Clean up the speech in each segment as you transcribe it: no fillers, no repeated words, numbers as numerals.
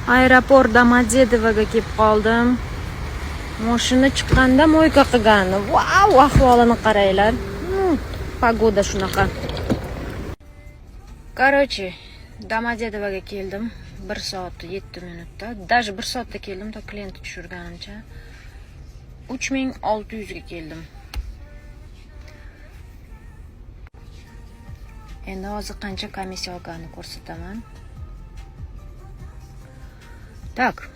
Aeroport Domodedovoga kelib qoldim. Mashina chiqqanda мойка qilgani. Vau, ahvolini qaranglar. Погода shunaqa. Короче, Domodedovoga keldim. 1 soat 7 minutda. Даже 1 soatda keldim, to klient tushirganimcha. 3600 ga keldim. Endi hozir qancha komissiya olganini ko'rsataman. Так.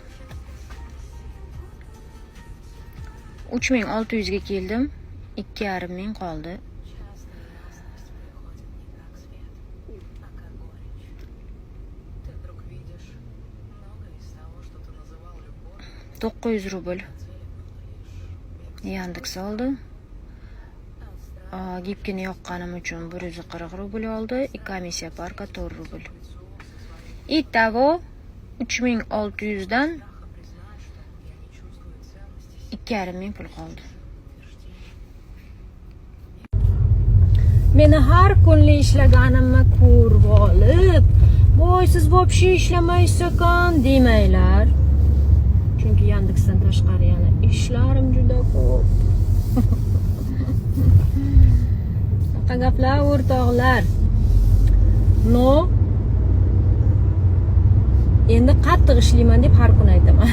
3600 ga keldim. 2,5 ming qoldi. 900 rubl Yandex oldi. Гибкини yoqqanim uchun 140 rubl oldi. И komissiya parka 4 rubl. Итого 3600 dan 2,5 ming pul qoldi. Meni har kunlik ishlaganimni ko'rib olib, "Voy, siz вообще ishlamaysiz ekan" demanglar. Chunki Yandexdan tashqari yana ishlarim juda ko'p. Shunaqa gaplar, o'rtoqlar. No, endi qattiq ishlayman deb har kun aytaman.